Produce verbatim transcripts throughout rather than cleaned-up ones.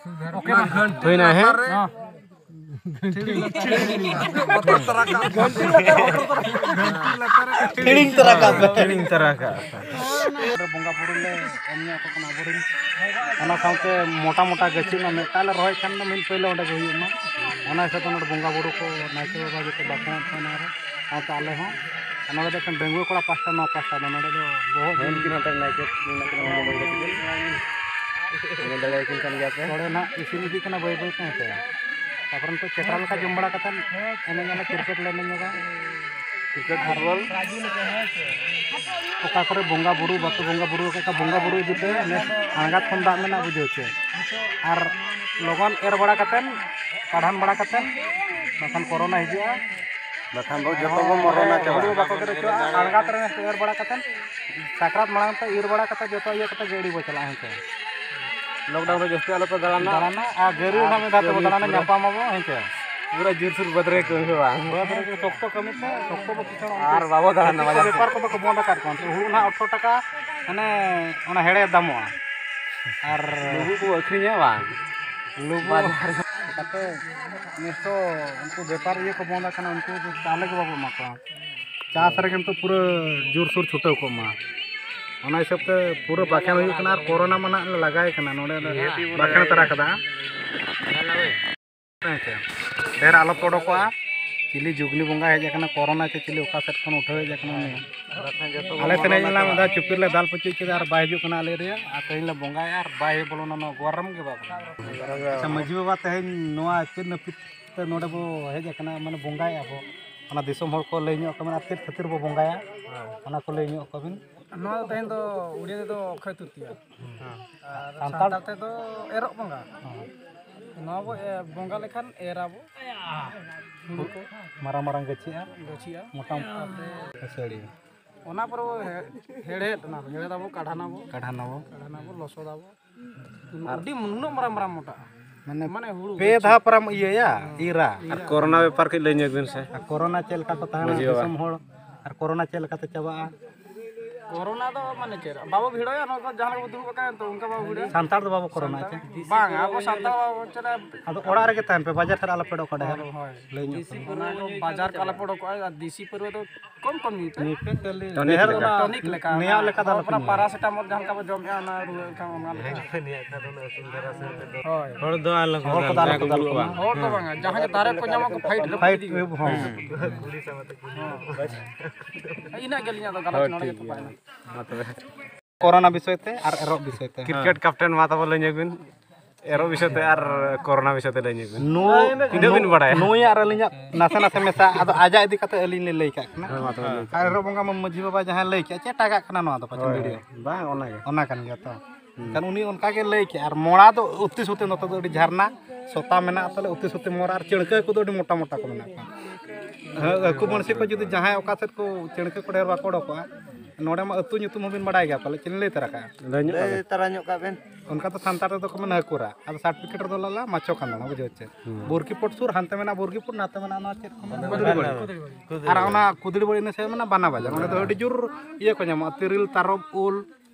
ᱦᱩᱭᱱᱟ, ᱦᱮᱸ? ᱦᱤᱲᱤᱧ ᱛᱚᱨᱟ ᱠᱟᱜ ᱯᱮ᱾ ᱦᱤᱲᱤᱧ ᱛᱚᱨᱟ ᱠᱟᱜ ᱯᱮ᱾ ᱵᱚᱸᱜᱟ ᱵᱩᱨᱩ ᱞᱮ ᱮᱢ ᱧᱚᱜ ᱟᱠᱚ ᱠᱟᱱᱟ ᱟᱵᱚᱨᱮᱱ᱾ ᱚᱱᱟ ᱥᱟᱶᱛᱮ ᱢᱚᱴᱟ ᱢᱚᱴᱟ ᱜᱟᱹᱪᱷᱤ ᱢᱟ ᱢᱤᱫᱴᱟᱝ ᱞᱮ ᱨᱚᱦᱚᱭ ᱠᱷᱟᱱ ᱫᱚ ᱢᱤᱫ ᱯᱟᱹᱭᱞᱟᱹ ᱚᱸᱰᱮ ᱜᱮ ᱦᱩᱭᱩᱜ ᱢᱟ᱾ ᱚᱱᱟ ᱦᱤᱥᱟᱹᱵ ᱛᱮ ᱱᱚᱰᱮ ᱵᱚᱸᱜᱟ ᱵᱩᱨᱩ ᱠᱚ ᱱᱟᱭᱠᱮ ᱵᱟᱵᱟ ᱡᱚᱛᱚ ᱵᱟᱠᱷᱮᱬ ᱠᱚ ᱚᱱᱟ ᱨᱮ᱾ ᱥᱟᱶᱛᱮ ᱟᱞᱮ ᱦᱚᱸ᱾ ᱟᱨ ᱱᱚᱰᱮ ᱫᱚ ᱮᱠᱷᱮᱱ ᱰᱟᱺᱜᱩᱣᱟᱹ ᱠᱚᱲᱟ ᱯᱟᱥᱴᱟ, ᱱᱚᱣᱟ ᱯᱟᱥᱴᱟ ᱫᱚ ᱱᱚᱰᱮ ᱫᱚ ᱵᱚᱦᱚᱜ ᱦᱮᱸ, ᱩᱱᱠᱤᱱ ᱦᱟᱱᱛᱮ ᱱᱟᱭᱠᱮ ᱢᱮᱱᱟᱜ ᱠᱤᱱᱟ, ᱚᱸᱰᱮ ᱵᱚᱸᱜᱟ ᱠᱤᱱ ᱧᱮᱞ ᱫᱟᱲᱮᱭᱟᱠᱤᱱ ᱠᱟᱱ ᱜᱮᱭᱟ ᱯᱮ᱾ ᱥᱚᱲᱮ ᱱᱟᱦᱟᱜ ᱤᱥᱤᱱ ᱤᱫᱤᱜ ᱠᱟᱱᱟ ᱵᱟᱹᱭ ᱵᱟᱹᱭ ᱛᱮ, ᱦᱮᱸ ᱥᱮ᱾ ᱛᱟᱨᱯᱚᱨᱮ ᱱᱤᱛᱚᱜ ᱪᱮᱠᱨᱟ ᱞᱮᱠᱟ ᱡᱚᱢ ᱵᱟᱲᱟ ᱠᱟᱛᱮᱫ ᱮᱱᱮᱡ ᱟᱞᱮ, ᱠᱨᱤᱠᱮᱴ ᱞᱮ ᱮᱱᱮᱡ ᱧᱚᱜᱟ᱾ Cricket, football. ᱚᱠᱟ ᱠᱚᱨᱮ ᱵᱚᱸᱜᱟ ᱵᱩᱨᱩ, ᱵᱟᱠᱚ ᱵᱚᱸᱜᱟ ᱵᱩᱨᱩ ᱟᱠᱟᱫ ᱠᱚᱣᱟ, ᱵᱚᱸᱜᱟ ᱵᱩᱨᱩ ᱤᱫᱤ ᱯᱮ᱾ ᱱᱮᱥ ᱟᱬᱜᱟᱛ ᱠᱷᱚᱱ ᱫᱟᱜ ᱢᱮᱱᱟᱜ, ᱵᱩᱡᱷᱟᱹᱣ ᱪᱮ? ᱟᱨ ᱞᱚᱜᱚᱱ ᱮᱨ ᱵᱟᱲᱟ ᱠᱟᱛᱮᱫ, ᱠᱟᱰᱷᱟᱱ ᱵᱟᱲᱟ ᱠᱟᱛᱮᱫ, ᱵᱟᱠᱷᱟᱱ ᱠᱳᱨᱳᱱᱟ ᱦᱤᱡᱩᱜᱼᱟ᱾ ᱵᱟᱠᱷᱟᱱ ᱵᱚ ᱡᱚᱛᱚ ᱵᱚ ᱢᱚᱨᱚᱱᱟ ᱪᱟᱵᱟ᱾ ᱦᱩᱲᱩ ᱵᱟᱠᱚ ᱜᱮᱫ ᱦᱚᱪᱚᱣᱟᱜᱼᱟ, ᱟᱬᱜᱟᱛ ᱨᱮ ᱮᱨ ᱵᱟᱲᱟ ᱠᱟᱛᱮᱫ, ᱥᱟᱠᱨᱟᱛ ᱢᱟᱲᱟᱝ ᱛᱮ ᱤᱨ ᱵᱟᱲᱟ ᱠᱟᱛᱮᱫ ᱡᱚᱛᱚ ᱤᱭᱟᱹ ᱠᱟᱛᱮᱫ ᱜᱟᱹᱰᱤ ᱵᱚ ᱪᱟᱞᱟᱜᱼᱟ, ᱦᱮᱸ ᱥᱮ᱾ ᱞᱚᱠᱰᱟᱣᱩᱱ ᱨᱮ ᱡᱟᱹᱥᱛᱤ ᱟᱞᱚ ᱯᱮ ᱫᱟᱬᱟᱱᱟ᱾ ᱫᱟᱬᱟᱱᱟ, ᱟᱨ ᱜᱟᱹᱰᱤ ᱨᱮᱱᱟᱜ ᱢᱤᱫ ᱫᱷᱟᱣ ᱛᱮᱵᱚ ᱠᱟᱹᱢᱤ ᱫᱟᱬᱟᱱᱟ, ᱯᱩᱨᱟᱹ᱾ ᱧᱟᱯᱟᱢ ᱟᱵᱚ, ᱦᱮᱸ ᱥᱮ᱾ ᱯᱩᱨᱟᱹ ᱡᱳᱨᱥᱳᱨ ᱵᱟᱹᱫᱽ ᱨᱮ ᱠᱟᱹᱢᱤ ᱦᱩᱭᱩᱜᱼᱟ᱾ ᱵᱟᱹᱫᱽ ᱨᱮ ᱥᱚᱠᱛᱚ ᱠᱟᱹᱢᱤ ᱯᱮ, ᱥᱚᱠᱛᱚ ᱵᱚ ᱠᱤᱥᱟᱹᱬᱚᱜᱼᱟ᱾ ᱟᱨ ᱵᱟᱵᱚ ᱫᱟᱬᱟᱱᱟ ᱵᱟᱡᱟᱨ ᱥᱮᱫ᱾ ᱵᱮᱯᱟᱨ ᱠᱚᱫᱚ ᱠᱚ ᱵᱚᱱᱫ ᱟᱠᱟᱫ ᱠᱚᱣᱟ᱾ ᱦᱩᱲᱩ ᱱᱟᱦᱟᱜ ᱟᱴᱷᱨᱚ ᱴᱟᱠᱟ, ᱢᱟᱱᱮ, ᱚᱱᱟ ᱦᱮᱲᱮ ᱫᱟᱢᱚᱜᱼᱟ᱾ ᱟᱨ ᱞᱩᱵᱩᱜ ᱠᱚ ᱟᱹᱠᱷᱨᱤᱧᱟ ᱵᱟᱝ? ᱞᱩᱵᱩᱜ ᱵᱟᱡᱟᱨ᱾ ᱠᱟᱛᱮ ᱱᱮᱥ ᱫᱚ ᱩᱱᱠᱩ ᱵᱮᱯᱟᱨ ᱤᱭᱟᱹ ᱠᱚ ᱵᱚᱱᱫ ᱟᱠᱟᱱᱟ, ᱩᱱᱠᱩ ᱫᱚ ᱪᱟᱣᱞᱮ ᱜᱮ ᱵᱟᱵᱚ ᱮᱢᱟ ᱠᱚᱣᱟ᱾ ᱪᱟᱥ ᱨᱮᱜᱮ ᱱᱤᱛᱚᱜ ᱯᱩᱨᱟᱹ ᱡᱳᱨᱥᱳᱨ ᱪᱷᱩᱴᱟᱹᱣ ᱠᱚᱜ ᱢᱟ᱾ ᱚᱱᱟ ᱦᱤᱥᱟᱹᱵ ᱛᱮ ᱯᱩᱨᱟᱹ ᱵᱟᱠᱷᱮᱬ ᱦᱩᱭᱩᱜ ᱠᱟᱱᱟ, ᱟᱨ ᱠᱳᱨᱳᱱᱟ ᱢᱟ ᱱᱟᱜ ᱞᱮ ᱞᱟᱜᱟᱭ ᱠᱟᱱᱟ, ᱱᱚᱰᱮ ᱞᱮ ᱵᱟᱠᱷᱮᱬ ᱛᱟᱨᱟ ᱠᱟᱫᱟ᱾ ᱦᱮᱸ ᱥᱮ? ᱰᱷᱮᱨ ᱟᱞᱚ ᱯᱮ ᱚᱰᱚᱠᱚᱜᱼᱟ᱾ ᱪᱤᱞᱤ ᱡᱩᱜᱽᱱᱤ ᱵᱚᱸᱜᱟ ᱦᱮᱡ ᱟᱠᱟᱱᱟ, ᱠᱳᱨᱳᱱᱟ ᱪᱮ ᱪᱤᱞᱤ ᱚᱠᱟ ᱥᱮᱫ ᱠᱷᱚᱱ ᱩᱴᱷᱟᱹᱣ ᱦᱮᱡ ᱟᱠᱟᱱᱟ ᱩᱱᱤ? ᱟᱞᱮ ᱥᱮᱱ ᱦᱮᱡ ᱞᱮᱱᱟ ᱢᱤᱫ ᱫᱷᱟᱣ, ᱪᱩᱯᱤ ᱨᱮᱞᱮ ᱫᱟᱞ ᱯᱩᱪᱩᱡ ᱠᱮᱫᱟ ᱟᱨ ᱵᱟᱭ ᱦᱤᱡᱩᱜ ᱠᱟᱱᱟ ᱟᱞᱮ ᱮᱨᱤᱭᱟ᱾ ᱟᱨ ᱛᱮᱦᱮᱧ ᱞᱮ ᱵᱚᱸᱜᱟᱭᱟ ᱟᱨ ᱵᱟᱭ ᱵᱚᱞᱚᱱᱟ, ᱱᱚᱣᱟ ᱜᱚᱨᱚᱢ ᱜᱮ ᱵᱟᱵᱚᱱ᱾ ᱟᱪᱪᱷᱟ, ᱢᱟᱹᱡᱷᱤ ᱵᱟᱵᱟ ᱛᱮᱦᱮᱧ ᱱᱚᱣᱟ ᱪᱮᱫ ᱱᱟᱹᱯᱤᱛ ᱛᱮ ᱱᱚᱰᱮ ᱵᱚ ᱦᱮᱡ ᱟᱠᱟᱱᱟ, ᱢᱟᱱᱮ ᱵᱚᱸᱜᱟᱭᱮᱫᱼᱟ ᱵᱚ, ᱚᱱᱟ ᱫᱤᱥᱚᱢ ᱦᱚᱲ ᱠᱚ ᱞᱟᱹᱭ ᱧᱚᱜ ᱟᱠᱚ ᱵᱮᱱ ᱟᱨ ᱪᱮᱫ ᱠᱷᱟᱹᱛᱤᱨ ᱵᱚ ᱵᱚᱸᱜᱟᱭᱟ, ᱚᱱᱟ ᱠᱚ ᱞᱟᱹᱭ ᱧᱚᱜ ᱟᱠᱚ ᱵᱮᱱ᱾ ᱱᱚᱣᱟ ᱫᱚ ᱛᱮᱦᱮᱧ ᱫᱚ ᱩᱲᱤᱭᱟ ᱛᱮᱫᱚ ᱚᱠᱠᱷᱚᱭ ᱛᱨᱤᱛᱤᱭᱟ, ᱟᱨ ᱥᱟᱱᱛᱟᱲ ᱥᱟᱱᱛᱟᱲ ᱛᱮᱫᱚ ᱮᱨᱚᱜ ᱵᱚᱸᱜᱟ᱾ ᱦᱮᱸ᱾ ᱱᱚᱣᱟ ᱵᱚ ᱮ-, ᱵᱚᱸᱜᱟ ᱞᱮᱠᱷᱟᱱ ᱮᱨ ᱟᱵᱚ ᱦᱩᱲᱩ ᱠᱚ᱾ ᱢᱟᱨᱟᱝ ᱢᱟᱨᱟᱝ ᱜᱟᱹᱪᱷᱤᱜᱼᱟ᱾ ᱜᱟᱹᱪᱷᱤᱜᱼᱟ᱾ ᱢᱚᱴᱟ ᱢᱚᱴᱟ ᱟᱹᱥᱟᱹᱲᱤ᱾ ᱚᱱᱟ ᱯᱚᱨᱮ ᱵᱚ ᱦᱮ-, ᱦᱮᱲᱦᱮᱫ ᱚᱱᱟ, ᱦᱮᱲᱦᱮᱫ ᱟᱵᱚ, ᱠᱟᱰᱷᱟᱱ ᱟᱵᱚ᱾ ᱠᱟᱰᱷᱟᱱ ᱟᱵᱚ᱾ ᱠᱟᱰᱷᱟᱱ ᱟᱵᱚ, ᱞᱚᱥᱚᱫ ᱟᱵᱚ᱾ ᱟᱹᱰᱤ ᱱᱩᱱᱟᱹᱜ ᱢᱟᱨᱟᱝ ᱢᱟᱨᱟᱝ ᱢᱚᱴᱟᱜᱼᱟ᱾ ᱢᱟᱱᱮ ᱢᱟᱱᱮ ᱦᱩᱲᱩ ᱯᱮ ᱜᱟᱹᱪᱷᱤ᱾ ᱫᱷᱟᱣ ᱯᱟᱨᱟᱢ ᱤᱭᱟᱹᱭᱟ, ᱦᱮᱸ᱾ ᱤᱨᱟ᱾ ᱟᱨ ᱠᱳᱨᱳᱱᱟ ᱵᱮᱯᱟᱨ ᱠᱟᱹᱡ ᱞᱟᱹᱭ ᱧᱚᱜ ᱵᱤᱱ ᱥᱮ᱾ ᱟᱨ ᱠᱳᱨᱳᱱᱟ ᱪᱮᱫ ᱞᱮᱠᱟ ᱠᱚ ᱛᱟᱦᱮᱱᱟ ᱢᱟᱹᱡᱷᱤ ᱵᱟᱵᱟ᱾ ᱫᱤᱥᱚᱢ ᱦᱚᱲ, ᱟᱨ ᱠᱳᱨᱳᱱᱟ ᱪᱮᱫ ᱞᱮᱠᱟᱛᱮ ᱪᱟᱵᱟᱜᱼᱟ? ᱠᱚᱨᱳᱱᱟ ᱫᱚ ᱢᱟᱱᱮ ᱪᱮᱫ? ᱵᱟᱵᱚ ᱵᱷᱤᱲᱚᱜᱼᱟ, ᱱᱚᱣᱟ ᱠᱚ ᱡᱟᱦᱟᱸ ᱞᱮᱠᱟ ᱵᱚ ᱫᱩᱲᱩᱵ ᱟᱠᱟᱱᱟ, ᱛᱚ ᱚᱱᱠᱟ ᱵᱟᱵᱚ ᱵᱷᱤᱲᱚᱜᱼᱟ᱾ ᱥᱟᱱᱛᱟᱲ ᱫᱚ ᱵᱟᱵᱚ ᱠᱚᱨᱳᱱᱟ ᱪᱮ? ᱵᱟᱝ, ᱟᱵᱚ ᱥᱟᱱᱛᱟᱲ ᱵᱟᱵᱚ ᱪᱮᱫ? ᱟᱫᱚ ᱚᱲᱟᱜ ᱨᱮᱜᱮ ᱛᱟᱦᱮᱱ ᱯᱮ, ᱵᱟᱡᱟᱨ ᱥᱮᱫ ᱟᱞᱚᱯᱮ ᱚᱰᱚᱠᱚᱜᱼᱟ, ᱰᱷᱮᱨ ᱦᱳᱭ᱾ ᱞᱟᱹᱭ ᱧᱚᱜ ᱠᱟᱱᱟ᱾ ᱚᱱᱟ ᱠᱚ ᱵᱟᱡᱟᱨ ᱠᱚ ᱟᱞᱚᱯᱮ ᱚᱰᱚᱠᱚᱜᱼᱟ, ᱟᱨ ᱫᱮᱥᱤ ᱯᱟᱹᱨᱣᱟᱹ ᱫᱚ ᱠᱚᱢ ᱠᱚᱢ ᱧᱩᱭ ᱯᱮ᱾ ᱧᱩᱭ ᱯᱮ, ᱠᱷᱟᱹᱞᱤ ᱴᱚᱱᱤᱠ ᱰᱷᱮᱨ ᱞᱮᱠᱟ᱾ ᱚᱱᱟ ᱴᱚᱱᱤᱠ ᱞᱮᱠᱟ, ᱱᱮᱭᱟᱣ ᱚᱱᱟ ᱞᱮᱠᱟ ᱫᱚ ᱦᱚᱲ ᱟᱞᱚᱯᱮ ᱚᱱᱟ ᱧᱩᱭᱟ᱾ ᱯᱟᱨᱟᱥᱤᱴᱟᱢᱚᱞ ᱡᱟᱦᱟᱸ ᱞᱮᱠᱟ ᱵᱚ ᱡᱚᱢᱮᱜᱼᱟ, ᱚᱱᱟ ᱨᱩᱣᱟᱹ ᱮᱱᱠᱷᱟᱱ ᱚᱱᱟ ᱞᱮᱠᱟ᱾ ᱦᱳᱭ᱾ ᱦᱚᱲ ᱫᱚ ᱟᱞᱚ ᱠᱚ ᱦᱚᱲ ᱠᱚᱫᱚ ᱟᱞᱚ ᱫᱟᱞ, ᱠᱚ ᱫᱟᱞ ᱫᱩᱲᱩᱵ ᱠᱚᱣᱟ᱾ ᱵᱟᱝ᱾ ᱦᱚᱲ ᱫᱚ ᱵᱟᱝᱟ, ᱡᱟᱦᱟᱸ ᱜᱮ ᱫᱟᱨᱮ ᱠᱚ ᱧᱟᱢᱟ ᱠᱚ ᱯᱷᱟᱭᱤᱴ ᱨᱮ ᱯᱷᱟᱭᱤᱴ ᱤᱫᱤ ᱨᱮ, ᱦᱚᱸ᱾ ᱦᱮᱸ᱾ ᱤᱱᱟᱹᱜ ᱜᱮ ᱟᱹᱞᱤᱧᱟᱜ ᱫᱚ ᱜᱟᱞᱚᱪ ᱦᱳᱭ, ᱱᱚᱰᱮ ᱜᱮ ᱴᱷᱤᱠ ᱜᱮᱭᱟ᱾ ᱛᱚᱯᱟᱭᱮᱱᱟ᱾ ᱢᱟ ᱛᱚᱵᱮ᱾ ᱠᱚᱨᱳᱱᱟ ᱵᱤᱥᱚᱭ ᱛᱮ ᱟᱨ ᱮᱨᱚᱜ ᱵᱤᱥᱚᱭ ᱛᱮ᱾ ᱠᱨᱤᱠᱮᱴ ᱠᱮᱯᱴᱮᱱ ᱢᱟ ᱛᱟᱵᱚ ᱞᱟᱹᱭ ᱧᱚᱜ ᱵᱤᱱ᱾ ᱮᱨᱚᱜ ᱵᱤᱥᱚᱭ ᱛᱮ ᱟᱨ ᱠᱚᱨᱳᱱᱟ ᱵᱤᱥᱚᱭ ᱛᱮ ᱞᱟᱹᱭ ᱧᱚᱜ ᱵᱤᱱ᱾ ᱱᱩ-, ᱛᱤᱱᱟᱹᱜ ᱵᱤᱱ ᱱᱩ-, ᱵᱟᱲᱟᱭᱟ? ᱱᱩᱭ ᱟᱨ ᱟᱹᱞᱤᱧᱟᱜ ᱱᱟᱥᱮ ᱱᱟᱥᱮ ᱢᱮᱥᱟ, ᱟᱫᱚ ᱟᱡᱟᱜ ᱤᱫᱤ ᱠᱟᱛᱮ ᱟᱹᱞᱤᱧ ᱞᱤᱧ ᱞᱟᱹᱭ ᱠᱟᱜ ᱠᱟᱱᱟ᱾ ᱦᱳᱭ, ᱢᱟ ᱛᱚᱵᱮ ᱞᱟᱹᱭ ᱟᱨ ᱮᱨᱚᱜ ᱵᱚᱸᱜᱟ ᱢᱟ ᱢᱟᱹᱡᱷᱤ ᱵᱟᱵᱟ ᱡᱟᱦᱟᱸᱭ ᱞᱟᱹᱭ ᱠᱮᱜᱼᱟ, ᱪᱮᱫ ᱮᱴᱟᱜᱟᱜ ᱠᱟᱱᱟ ᱱᱚᱣᱟ ᱫᱚ ᱯᱟᱪᱮ ᱦᱳᱭ, ᱵᱷᱤᱰᱤᱭᱳ? ᱦᱳᱭ᱾ ᱵᱟᱝ, ᱚᱱᱟ ᱜᱮ᱾ ᱚᱱᱟ ᱠᱟᱱ ᱜᱮᱭᱟ ᱛᱚ᱾ ᱦᱩᱸ᱾ ᱠᱷᱟᱱ ᱩᱱᱤ ᱚᱱᱠᱟ ᱜᱮ ᱞᱟᱹᱭ ᱠᱮᱜᱼᱟ, ᱟᱨ ᱢᱚᱲᱟ ᱫᱚ ᱩᱛᱤ ᱥᱩᱛᱤ ᱱᱚᱛᱮ ᱫᱚ ᱟᱹᱰᱤ ᱡᱷᱟᱨᱱᱟ, ᱥᱚᱛᱟ ᱢᱮᱱᱟᱜᱼᱟ, ᱛᱟᱦᱞᱮ ᱩᱛᱤ ᱥᱩᱛᱤ ᱢᱚᱲᱟ, ᱟᱨ ᱪᱟᱹᱲᱠᱟᱹ ᱠᱚᱫᱚ ᱟᱹᱰᱤ ᱢᱚᱴᱟ ᱢᱚᱴᱟ ᱠᱚ ᱢᱮᱱᱟᱜ ᱠᱚᱣᱟ᱾ ᱦᱟᱹ-, ᱦᱟᱹᱠᱩ ᱵᱟᱹᱲᱥᱤ ᱠᱚ ᱡᱩᱫᱤ ᱡᱟᱦᱟᱸᱭ ᱚᱠᱟ ᱥᱮᱫ ᱠᱚ ᱪᱟᱹᱲᱠᱟᱹ ᱠᱚ ᱰᱷᱮᱨ ᱵᱟᱠᱚ ᱚᱰᱚᱠᱚᱜᱼᱟ, ᱱᱚᱰᱮ ᱢᱟ ᱟᱹᱛᱩ ᱧᱩᱛᱩᱢ ᱦᱚᱸᱵᱤᱱ ᱵᱟᱲᱟᱭ ᱜᱮᱭᱟ ᱯᱟᱞᱮ, ᱪᱮᱫ ᱞᱤᱧ ᱞᱟᱹᱭ ᱛᱟᱨᱟ ᱠᱟᱜᱼᱟ? ᱞᱟᱹᱭ ᱧᱚᱜ ᱞᱟᱹᱭ ᱠᱟᱜ ᱵᱤᱱ᱾ ᱛᱟᱨᱟ ᱧᱚᱜ ᱠᱟᱜ ᱵᱤᱱ᱾ ᱚᱱᱠᱟ ᱫᱚ ᱥᱟᱱᱛᱟᱲ ᱨᱮᱫᱚ ᱠᱚ ᱢᱮᱱᱟ ᱦᱟᱹᱠᱩᱨᱟ, ᱟᱫᱚ ᱥᱟᱨᱴᱤᱯᱷᱤᱠᱮᱴ ᱨᱮᱫᱚ ᱞᱟᱞᱟ ᱢᱟᱪᱷᱚ ᱠᱷᱟᱱᱫᱟᱱᱟ, ᱵᱩᱡᱷᱟᱹᱣ ᱪᱮ? ᱦᱩᱸ᱾ ᱵᱩᱨᱠᱤᱯᱩᱨ ᱥᱩᱨ ᱦᱟᱱᱛᱮ ᱢᱮᱱᱟᱜᱼᱟ ᱵᱩᱨᱠᱤᱯᱩᱨ, ᱱᱟᱛᱮ ᱢᱮᱱᱟᱜᱼᱟ ᱱᱚᱣᱟ ᱪᱮᱫ ᱠᱚ ᱢᱮᱱᱟ? ᱠᱩᱫᱲᱤ ᱵᱟᱹᱲᱤ᱾ ᱟᱨ ᱚᱱᱟ ᱠᱩᱫᱲᱤ ᱵᱟᱹᱲᱤ ᱤᱱᱟᱹ ᱥᱮᱫ ᱢᱮᱱᱟᱜᱼᱟ ᱵᱟᱱᱟ ᱵᱟᱡᱟᱨ, ᱚᱸᱰᱮ ᱫᱚ ᱟᱹᱰᱤ ᱡᱳᱨ ᱤᱭᱟᱹ ᱠᱚ ᱧᱟᱢᱚᱜᱼᱟ, ᱛᱤᱨᱤᱞ, ᱛᱟᱨᱚᱵ, ᱩᱞ,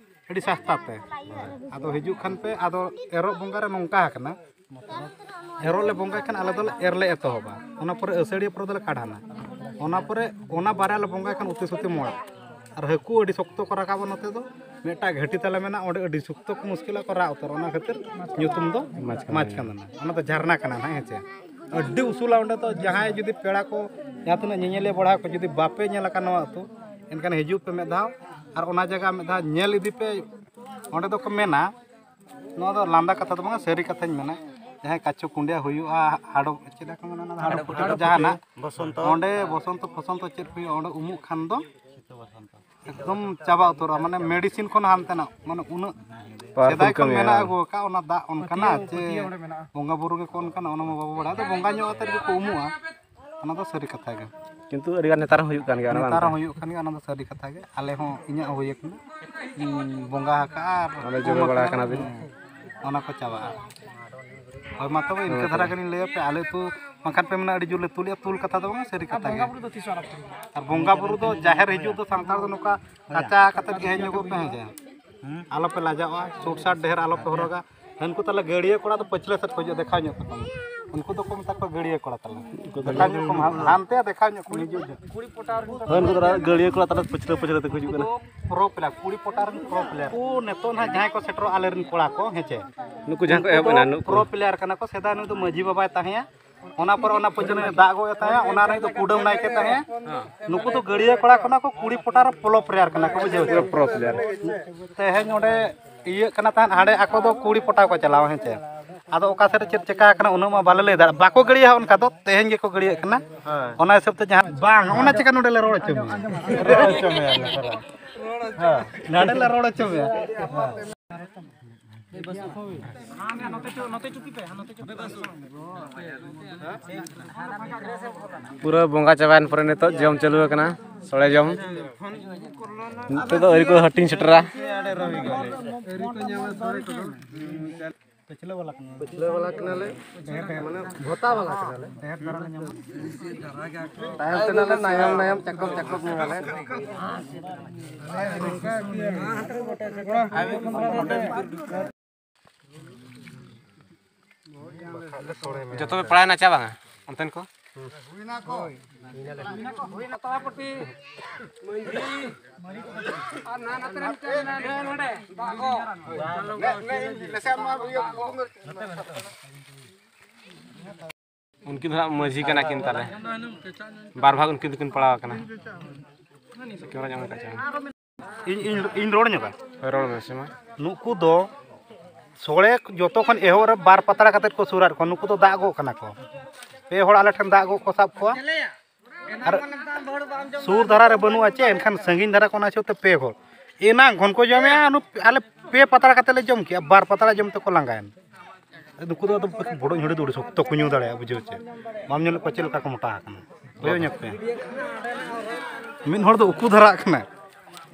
ᱟᱹᱰᱤ ᱥᱟᱥᱛᱟ ᱛᱮ᱾ ᱟᱫᱚ ᱦᱤᱡᱩᱜ ᱠᱷᱟᱱ ᱯᱮ, ᱟᱫᱚ ᱮᱨᱚᱜ ᱵᱚᱸᱜᱟ ᱨᱮ ᱱᱚᱝᱠᱟ ᱟᱠᱟᱱᱟ, ᱮᱨᱚᱜ ᱞᱮ ᱵᱚᱸᱜᱟᱭ ᱠᱷᱟᱱ ᱟᱞᱮ ᱫᱚᱞᱮ ᱮᱨ ᱞᱮ ᱮᱛᱚᱦᱚᱵᱟ, ᱚᱱᱟ ᱯᱚᱨᱮ ᱟᱹᱥᱟᱹᱲᱤᱭᱟᱹ ᱯᱚᱨᱮ ᱫᱚᱞᱮ ᱠᱟᱰᱷᱟᱱᱟ, ᱚᱱᱟ ᱯᱚᱨᱮ ᱚᱱᱟ ᱵᱟᱨᱭᱟ ᱞᱮ ᱵᱚᱸᱜᱟᱭ ᱠᱷᱟᱱ ᱩᱛᱤ ᱥᱩᱛᱤ ᱢᱚᱲᱟ, ᱟᱨ ᱦᱟᱹᱠᱩ ᱟᱹᱰᱤ ᱥᱚᱠᱛᱚ ᱠᱚ ᱨᱟᱠᱟᱵᱟ ᱱᱚᱛᱮ ᱫᱚ, ᱢᱤᱫᱴᱟᱝ ᱜᱷᱟᱹᱴᱤ ᱛᱟᱞᱮ ᱢᱮᱱᱟᱜᱼᱟ, ᱚᱸᱰᱮ ᱟᱹᱰᱤ ᱥᱚᱠᱛᱚ ᱠᱚ ᱢᱩᱥᱠᱤᱞᱟ ᱠᱚ ᱨᱟᱜ ᱩᱛᱟᱹᱨ, ᱚᱱᱟ ᱠᱷᱟᱹᱛᱤᱨ ᱧᱩᱛᱩᱢ ᱫᱚ ᱢᱟᱪᱷ ᱠᱟᱱᱟ᱾ ᱢᱟᱪᱷ ᱠᱟᱱᱟ, ᱚᱱᱟ ᱫᱚ ᱡᱷᱟᱨᱱᱟ ᱠᱟᱱᱟ ᱱᱟᱦᱟᱜ, ᱦᱮᱸ ᱪᱮ? ᱟᱹᱰᱤ ᱩᱥᱩᱞᱟ ᱚᱸᱰᱮ ᱫᱚ, ᱡᱟᱦᱟᱸᱭ ᱡᱩᱫᱤ ᱯᱮᱲᱟ ᱠᱚ ᱡᱟᱦᱟᱸ ᱛᱤᱱᱟᱹᱜ ᱧᱮᱧᱮᱞᱤᱭᱟᱹ ᱵᱚᱲᱦᱟ ᱠᱚ ᱡᱩᱫᱤ ᱵᱟᱯᱮ ᱧᱮᱞ ᱟᱠᱟᱫ ᱱᱚᱣᱟ ᱟᱹᱛᱩ, ᱮᱱᱠᱷᱟᱱ ᱦᱤᱡᱩᱜ ᱯᱮ ᱢᱤᱫ ᱫᱷᱟᱣ ᱟᱨ ᱚᱱᱟ ᱡᱟᱭᱜᱟ ᱢᱤᱫ ᱫᱷᱟᱣ ᱧᱮᱞ ᱤᱫᱤ ᱯᱮ᱾ ᱚᱸᱰᱮ ᱫᱚᱠᱚ ᱢᱮᱱᱟ, ᱱᱚᱣᱟ ᱫᱚ ᱞᱟᱸᱫᱟ ᱠᱟᱛᱷᱟ ᱫᱚ ᱵᱟᱝᱟ, ᱥᱟᱹᱨᱤ ᱠᱟᱛᱷᱟᱧ ᱢᱮᱱᱟ, ᱡᱟᱦᱟᱸᱭ ᱠᱟᱪᱚ ᱠᱩᱸᱰᱤᱭᱟ ᱦᱩᱭᱩᱜᱼᱟ, ᱦᱟᱰᱚ-, ᱪᱮᱫ ᱞᱮᱠᱟ ᱢᱮᱱᱟ, ᱚᱱᱟ ᱫᱚ ᱦᱟᱰᱚ ᱯᱷᱩᱴᱟᱹ ᱡᱟᱦᱟᱱᱟᱜ, ᱵᱚᱥᱚᱱᱛᱚ᱾ ᱚᱸᱰᱮ ᱵᱚᱥᱚᱱᱛᱚ ᱯᱷᱚᱥᱚᱱᱛᱚ ᱪᱮᱫ ᱦᱩᱭᱩᱜᱼᱟ, ᱚᱸᱰᱮ ᱩᱢᱩᱜ ᱠᱷᱟᱱ ᱫᱚ ᱮᱠᱫᱚᱢ ᱪᱟᱵᱟ ᱩᱛᱟᱹᱨᱚᱜᱼᱟ, ᱢᱟᱱᱮ ᱢᱮᱰᱤᱥᱤᱱ ᱠᱷᱚᱱ ᱦᱟᱱᱛᱮ ᱱᱟᱜ, ᱢᱟᱱᱮ ᱩᱱᱟᱹᱜ ᱯᱟᱣᱟᱨᱯᱷᱩᱞ ᱥᱮᱫᱟᱭ ᱠᱷᱚᱱ ᱠᱟᱹᱢᱤᱭᱟ᱾ ᱢᱮᱱᱟᱜ ᱟᱹᱜᱩ ᱟᱠᱟᱫ ᱚᱱᱟ ᱫᱟᱜ ᱚᱱᱠᱟᱱᱟᱜ ᱯᱟᱹᱛᱭᱟᱹᱣ, ᱪᱮ ᱯᱟᱹᱛᱭᱟᱹᱣ ᱚᱸᱰᱮ ᱢᱮᱱᱟᱜᱼᱟ᱾ ᱵᱚᱸᱜᱟ ᱵᱩᱨᱩ ᱜᱮᱠᱚ ᱚᱱᱠᱟᱱᱟ, ᱚᱱᱟ ᱢᱟ ᱵᱟᱵᱚ ᱵᱟᱲᱟᱭᱟ, ᱟᱫᱚ ᱵᱚᱸᱜᱟ ᱧᱚᱜ ᱟᱛᱮᱫ ᱜᱮᱠᱚ ᱩᱢᱩᱜᱼᱟ, ᱚᱱᱟ ᱫᱚ ᱥᱟᱹᱨᱤ ᱠᱟᱛᱷᱟ ᱜᱮ᱾ ᱠᱤᱱᱛᱩ ᱟᱹᱰᱤ ᱜᱟᱱ ᱱᱮᱛᱟᱨ ᱦᱚᱸ ᱦᱩᱭᱩᱜ ᱠᱟᱱ ᱜᱮᱭᱟ, ᱚᱱᱟ ᱱᱮᱛᱟᱨ ᱵᱟᱝ? ᱦᱚᱸ ᱦᱩᱭᱩᱜ ᱠᱟᱱ ᱜᱮᱭᱟ, ᱚᱱᱟ ᱫᱚ ᱥᱟᱹᱨᱤ ᱠᱟᱛᱷᱟ ᱜᱮ᱾ ᱟᱞᱮ ᱦᱚᱸ ᱤᱧᱟᱹᱜ ᱦᱚᱸ ᱦᱩᱭ ᱟᱠᱟᱱᱟ, ᱤᱧ ᱵᱚᱸᱜᱟ ᱟᱠᱟᱫᱼᱟ ᱟᱨ ᱚᱸᱰᱮ ᱩᱢ ᱡᱚᱵᱮ ᱵᱟᱲᱟ ᱟᱠᱟᱱᱟ᱾ ᱟᱠᱟᱱᱟ ᱵᱤᱱ? ᱦᱮᱸ, ᱚᱱᱟ ᱠᱚ ᱪᱟᱵᱟᱜᱼᱟ᱾ ᱦᱳᱭ, ᱢᱟ ᱛᱚᱵᱮ ᱤᱱᱠᱟᱹ ᱦᱳᱭ, ᱫᱷᱟᱨᱟ ᱦᱳᱭ᱾ ᱜᱮᱞᱤᱧ ᱞᱟᱹᱭ ᱟᱯᱮ, ᱟᱞᱮ ᱟᱹᱛᱩ ᱵᱟᱝᱠᱷᱟᱱ ᱯᱮ ᱢᱮᱱᱟ ᱟᱹᱰᱤ ᱡᱳᱨ ᱞᱮ ᱛᱩᱞᱮᱜᱼᱟ, ᱛᱩᱞ ᱠᱟᱛᱷᱟ ᱫᱚ ᱵᱟᱝ, ᱥᱟᱹᱨᱤ ᱠᱟᱛᱷᱟ ᱜᱮ᱾ ᱵᱚᱸᱜᱟ ᱵᱩᱨᱩ ᱫᱚ ᱛᱤᱥ ᱦᱚᱸ ᱟᱞᱚ ᱯᱮ ᱦᱤᱡᱩᱜᱼᱟ᱾ ᱟᱨ ᱵᱚᱸᱜᱟ ᱵᱩᱨᱩ ᱫᱚ ᱡᱟᱦᱮᱨ ᱦᱤᱡᱩᱜ ᱫᱚ ᱥᱟᱱᱛᱟᱲ ᱫᱚ ᱱᱚᱝᱠᱟ ᱠᱟᱪᱟ ᱠᱟᱛᱮᱫ ᱜᱮ ᱦᱮᱡ ᱧᱚᱜᱚᱜ ᱯᱮ, ᱦᱮᱸ ᱥᱮ? ᱟᱞᱚ ᱯᱮ ᱞᱟᱡᱟᱜᱼᱟ, ᱥᱩᱴ ᱥᱟᱴ ᱰᱷᱮᱨ ᱟᱞᱚ ᱯᱮ ᱦᱚᱨᱚᱜᱟ᱾ ᱦᱟᱹᱱᱠᱩ ᱛᱟᱞᱮ ᱜᱟᱹᱲᱭᱟᱹ ᱠᱚᱲᱟ ᱫᱚ ᱯᱟᱹᱪᱷᱞᱟᱹ ᱥᱮᱫ ᱠᱚ ᱦᱤᱡᱩᱜᱼᱟ, ᱫᱮᱠᱷᱟᱣ ᱧᱚᱜ ᱛᱟᱠᱚ ᱢᱮ᱾ ᱩᱱᱠᱩ ᱫᱚᱠᱚ ᱢᱮᱛᱟ ᱠᱚᱣᱟ ᱜᱟᱹᱲᱭᱟᱹ ᱠᱚᱲᱟ ᱛᱟᱞᱮ᱾ ᱫᱮᱠᱷᱟᱣ ᱧᱚᱜ ᱠᱚᱢ, ᱦᱟᱱ-, ᱦᱟᱱᱛᱮ ᱫᱮᱠᱷᱟᱣ ᱧᱚᱜ ᱠᱚᱢ, ᱦᱤᱡᱩᱜ ᱡᱚᱦᱚᱜ᱾ ᱦᱳᱭ, ᱩᱱᱠᱩ ᱫᱚ ᱜᱟᱹᱲᱭᱟᱹ ᱠᱚᱲᱟ ᱛᱟᱞᱮ ᱯᱟᱹᱪᱷᱞᱟᱹ ᱯᱟᱹᱪᱷᱞᱟᱹ ᱛᱮᱠᱚ ᱦᱤᱡᱩᱜ ᱠᱟᱱᱟ᱾ ᱯᱨᱳ ᱯᱞᱮᱭᱟᱨ, ᱠᱩᱲᱤ ᱯᱚᱴᱟ ᱨᱮᱱ ᱯᱨᱳ ᱯᱞᱮᱭᱟᱨ᱾ ᱩᱱᱠᱩ ᱱᱤᱛᱚᱜ ᱱᱟᱦᱟᱜ ᱡᱟᱦᱟᱸᱭ ᱠᱚ ᱥᱮᱴᱮᱨᱚᱜᱼᱟ, ᱟᱞᱮ ᱨᱮᱱ ᱠᱚᱲᱟ ᱠᱚ, ᱦᱮᱸ ᱪᱮ? ᱱᱩᱠᱩ ᱡᱟᱦᱟᱸ ᱠᱚ ᱩᱱᱠᱩ ᱮᱦᱚᱵ ᱫᱚ ᱮᱱᱟ, ᱱᱩᱠᱩ ᱯᱨᱳ ᱯᱞᱮᱭᱟᱨ ᱠᱟᱱᱟ ᱠᱚ᱾ ᱥᱮᱫᱟᱭ ᱱᱩᱭ ᱫᱚ ᱢᱟᱹᱡᱷᱤ ᱵᱟᱵᱟᱭ ᱛᱟᱦᱮᱸᱭᱟ, ᱚᱱᱟ ᱯᱚᱨᱮ ᱚᱱᱟ ᱯᱚᱡᱤᱥᱚᱱ ᱨᱮ ᱫᱟᱜ ᱜᱚᱜ ᱮ ᱛᱟᱦᱮᱸᱫ, ᱚᱱᱟ ᱨᱮ ᱫᱚ ᱠᱩᱰᱟᱹᱢ ᱱᱟᱭᱠᱮ ᱛᱟᱦᱮᱸᱫ᱾ ᱱᱩᱠᱩ ᱫᱚ ᱜᱟᱹᱲᱭᱟᱹ ᱠᱚᱲᱟ ᱠᱟᱱᱟ ᱠᱚ, ᱠᱩᱲᱤ ᱯᱚᱴᱟ ᱨᱮ ᱯᱨᱳ ᱯᱞᱮᱭᱟᱨ ᱠᱟᱱᱟ ᱠᱚ, ᱵᱩᱡᱷᱟᱹᱣ ᱪᱮ? ᱯᱨᱳ ᱯᱞᱮᱭᱟᱨ᱾ ᱛᱮᱦᱮᱧ ᱚᱸᱰᱮ ᱤᱭᱟᱹᱜ ᱠᱟᱱᱟ ᱛᱟᱦᱮᱸᱫ, ᱦᱟᱸᱰᱮ ᱟᱠᱚ ᱫᱚ ᱠᱩᱲᱤ ᱯᱚᱴᱟ ᱠᱚ ᱪᱟᱞᱟᱣᱟ, ᱦᱮᱸ ᱪᱮ? ᱟᱫᱚ ᱚᱠᱟ ᱥᱮᱫ ᱨᱮ ᱪᱮᱫ ᱪᱮᱠᱟ ᱟᱠᱟᱱᱟ, ᱩᱱᱟᱹᱜ ᱢᱟ ᱵᱟᱞᱮ ᱞᱟᱹᱭ ᱫᱟᱲᱮᱭᱟᱜᱼᱟ᱾ ᱵᱟᱠᱚ ᱜᱟᱹᱲᱭᱟᱹᱜᱼᱟ, ᱚᱱᱠᱟ ᱫᱚ ᱛᱮᱦᱮᱧ ᱜᱮᱠᱚ ᱜᱟᱹᱲᱭᱟᱹᱜ ᱠᱟᱱᱟ᱾ ᱦᱳᱭ᱾ ᱚᱱᱟ ᱦᱤᱥᱟᱹᱵ ᱛᱮ ᱡᱟᱦᱟᱸ ᱵᱟᱝ, ᱚᱱᱟ ᱪᱤᱠᱟ ᱱᱚᱰᱮ ᱞᱮ ᱨᱚᱲ ᱦᱚᱪᱚ ᱢᱮᱭᱟ? ᱨᱚᱲ ᱦᱚᱪᱚ ᱢᱮᱭᱟ ᱞᱮ ᱥᱟᱨᱟ᱾ ᱦᱮᱸ᱾ ᱱᱚᱰᱮ ᱞᱮ ᱨᱚᱲ ᱦᱚᱪᱚ ᱢᱮᱭᱟ᱾ ᱯᱩᱨᱟᱹ ᱵᱚᱸᱜᱟ ᱪᱟᱵᱟᱭᱮᱱ ᱯᱚᱨᱮ ᱱᱤᱛᱚᱜ ᱡᱚᱢ ᱪᱟᱹᱞᱩ ᱟᱠᱟᱱᱟ, ᱥᱚᱲᱮ ᱡᱚᱢ᱾ ᱱᱤᱛᱚᱜ ᱫᱚ ᱟᱹᱣᱨᱤ ᱠᱚ ᱦᱟᱹᱴᱤᱧ ᱥᱮᱴᱮᱨᱟ᱾ ᱯᱟᱹᱪᱷᱞᱟᱹ ᱵᱟᱞᱟ ᱠᱟᱱᱟᱞᱮ᱾ ᱯᱟᱹᱪᱷᱞᱟᱹ ᱵᱟᱞᱟ ᱠᱟᱱᱟᱞᱮ, ᱢᱟᱱᱮ ᱵᱷᱚᱛᱟ ᱵᱟᱞᱟ ᱠᱟᱱᱟᱞᱮ᱾ ᱰᱷᱮᱨ ᱫᱷᱟᱨᱟ ᱞᱮ ᱧᱟᱢᱟ᱾ ᱛᱟᱭᱚᱢ ᱛᱮ ᱱᱟᱞᱮ ᱱᱟᱭᱚᱢ ᱱᱟᱭᱚᱢ, ᱪᱟᱠᱚᱵ ᱪᱟᱠᱚᱵ ᱧᱚᱜᱟᱞᱮ᱾ ᱡᱚᱛᱚ ᱯᱮ ᱯᱟᱲᱟᱣᱮᱱᱟ ᱪᱮ ᱵᱟᱝᱟ ᱚᱱᱛᱮᱱ ᱠᱚ? ᱩᱱᱠᱤᱱ ᱫᱚ ᱦᱟᱸᱜ ᱢᱟᱹᱡᱷᱤ ᱠᱟᱱᱟ ᱠᱤᱱ ᱛᱟᱞᱮ, ᱵᱟᱨ ᱵᱷᱟᱜᱽ ᱩᱱᱠᱤᱱ ᱫᱚᱠᱤᱱ ᱯᱟᱲᱟᱣ ᱟᱠᱟᱱᱟ᱾ ᱠᱮᱢᱮᱨᱟ ᱧᱟᱢ ᱠᱟᱜ ᱪᱚᱝ᱾ ᱤᱧ, ᱤᱧ, ᱤᱧ ᱨᱚᱲ ᱧᱚᱜᱟ᱾ ᱦᱳᱭ, ᱨᱚᱲ ᱢᱮ ᱥᱮ ᱢᱟ᱾ ᱱᱩᱠᱩ ᱫᱚ ᱥᱚᱲᱮ ᱡᱚᱛᱚ ᱠᱷᱚᱱ ᱮᱦᱚᱵ ᱨᱮ ᱵᱟᱨ ᱯᱟᱛᱲᱟ ᱠᱟᱛᱮᱫ ᱠᱚ ᱥᱩᱨᱟᱫ ᱠᱚᱣᱟ᱾ ᱱᱩᱠᱩ ᱫᱚ ᱫᱟᱜ ᱜᱚᱜ ᱠᱟᱱᱟ ᱠᱚ, ᱯᱮ ᱦᱚᱲ ᱟᱞᱮ ᱴᱷᱮᱱ ᱫᱟᱜ ᱜᱚᱜ ᱠᱚ ᱥᱟᱵ ᱠᱚᱣᱟ᱾ ᱟᱨ ᱥᱩᱨ ᱫᱷᱟᱨᱟ ᱨᱮ ᱵᱟᱹᱱᱩᱜᱼᱟ ᱪᱮ, ᱮᱱᱠᱷᱟᱱ ᱥᱟᱺᱜᱤᱧ ᱫᱷᱟᱨᱟ ᱠᱚ, ᱚᱱᱟ ᱦᱤᱥᱟᱹᱵ ᱛᱮ ᱯᱮ ᱦᱚᱲ᱾ ᱮᱱᱟᱝ ᱠᱷᱚᱱ ᱠᱚ ᱡᱚᱢᱮᱜᱼᱟ, ᱱᱩ-, ᱟᱞᱮ ᱯᱮ ᱯᱟᱛᱲᱟ ᱠᱟᱛᱮᱫ ᱞᱮ ᱡᱚᱢ ᱠᱮᱜᱼᱟ, ᱵᱟᱨ ᱯᱟᱛᱲᱟ ᱡᱚᱢ ᱛᱮᱠᱚ ᱞᱟᱸᱜᱟᱭᱮᱱ᱾ ᱱᱩᱠᱩ ᱫᱚ ᱟᱫᱚ ᱵᱚᱰᱚᱡ ᱦᱟᱺᱰᱤ ᱫᱚ ᱟᱹᱰᱤ ᱥᱚᱠᱛᱚ ᱠᱚ ᱧᱩ ᱫᱟᱲᱮᱭᱟᱜᱼᱟ, ᱵᱩᱡᱷᱟᱹᱣ ᱪᱮ? ᱵᱟᱢ ᱧᱮᱞᱮᱫ ᱠᱚᱣᱟ ᱪᱮᱫ ᱞᱮᱠᱟ ᱠᱚ ᱢᱚᱴᱟ ᱟᱠᱟᱱᱟ? ᱠᱚᱭᱚᱜ ᱧᱚᱜ ᱯᱮ᱾ ᱢᱤᱫ ᱦᱚᱲ ᱫᱚ ᱩᱠᱩ ᱫᱷᱟᱨᱟᱜ ᱠᱟᱱᱟᱭ᱾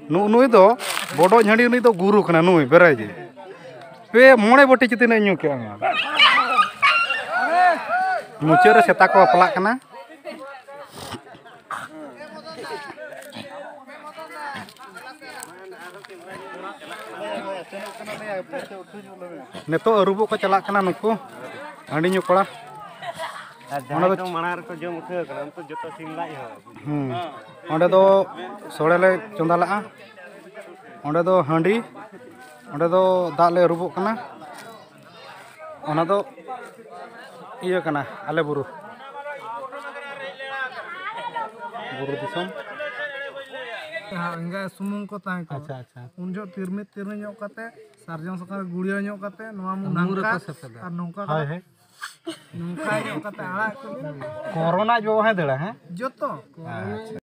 ᱱᱩ-, ᱱᱩᱭ ᱫᱚ ᱵᱚᱰᱚᱡ ᱦᱟᱺᱰᱤ, ᱱᱩᱭ ᱫᱚ ᱜᱩᱨᱩ ᱠᱟᱱᱟ, ᱱᱩᱭ ᱵᱮᱨᱟᱭ ᱡᱮ᱾ ᱯᱮ ᱢᱚᱬᱮ ᱵᱟᱹᱴᱤ ᱪᱮᱛᱟᱱᱮ ᱧᱩ ᱠᱮᱜᱼᱟ ᱱᱚᱣᱟ᱾ ᱢᱩᱪᱟᱹᱫ ᱨᱮ ᱥᱮᱛᱟ ᱠᱚ ᱵᱟᱯᱞᱟᱜ ᱠᱟᱱᱟ᱾ ᱱᱤᱛᱚᱜ ᱟᱹᱨᱩᱵᱚᱜ ᱠᱚ ᱪᱟᱞᱟᱜ ᱠᱟᱱᱟ ᱱᱩᱠᱩ ᱦᱟᱺᱰᱤ ᱧᱩ ᱠᱚᱲᱟ᱾ ᱟᱨ ᱚᱱᱟ ᱫᱚ ᱡᱟᱦᱟᱸᱭ ᱠᱚ ᱢᱟᱲᱟᱝ ᱨᱮᱠᱚ ᱡᱚᱢ ᱩᱴᱷᱟᱹᱣ ᱟᱠᱟᱱᱟ, ᱩᱱᱠᱩ ᱡᱚᱛᱚ ᱥᱤᱢ ᱞᱟᱡ ᱦᱚᱸ᱾ ᱦᱩᱸ᱾ ᱚᱸᱰᱮ ᱫᱚ ᱥᱚᱲᱮ ᱞᱮ ᱪᱚᱸᱫᱟ ᱞᱟᱜᱼᱟ, ᱚᱸᱰᱮ ᱫᱚ ᱦᱟᱺᱰᱤ, ᱚᱸᱰᱮ ᱫᱚ ᱫᱟᱜ ᱞᱮ ᱟᱹᱨᱩᱵᱚᱜ ᱠᱟᱱᱟ᱾ ᱚᱱᱟ ᱫᱚ ᱤᱭᱟᱹ ᱠᱟᱱᱟ, ᱟᱞᱮ ᱵᱩᱨᱩ, ᱵᱩᱨᱩ ᱫᱤᱥᱚᱢ᱾ ᱡᱟᱦᱟᱸ ᱮᱸᱜᱟ ᱥᱩᱢᱩᱝ ᱠᱚ ᱛᱟᱦᱮᱸ ᱠᱟᱱᱟ, ᱟᱪᱪᱷᱟ, ᱟᱪᱪᱷᱟ᱾ ᱩᱱ ᱡᱚᱦᱚᱜ ᱛᱤᱨᱢᱤᱫ ᱛᱤᱨᱢᱤ ᱧᱚᱜ ᱠᱟᱛᱮ ᱥᱟᱨᱡᱚᱢ ᱥᱟᱠᱟᱢ ᱨᱮ ᱜᱩᱲᱭᱟᱹᱣ ᱧᱚᱜ ᱠᱟᱛᱮ ᱱᱚᱣᱟ ᱢᱩ ᱢᱩ ᱨᱮᱠᱚ ᱱᱚᱝᱠᱟ ᱥᱮᱯᱮᱫᱟ᱾ ᱟᱨ ᱱᱚᱝᱠᱟ ᱦᱳᱭ, ᱠᱟᱛᱮ, ᱦᱳᱭ᱾ ᱱᱚᱝᱠᱟ ᱧᱚᱜ ᱠᱟᱛᱮ ᱟᱲᱟᱜ ᱠᱚ ᱢᱮ᱾ ᱠᱚᱨᱳᱱᱟ ᱡᱚ ᱦᱮᱸ ᱫᱟᱹᱲᱟ, ᱦᱮᱸ? ᱡᱚᱛᱚ᱾ ᱟᱪᱪᱷᱟ᱾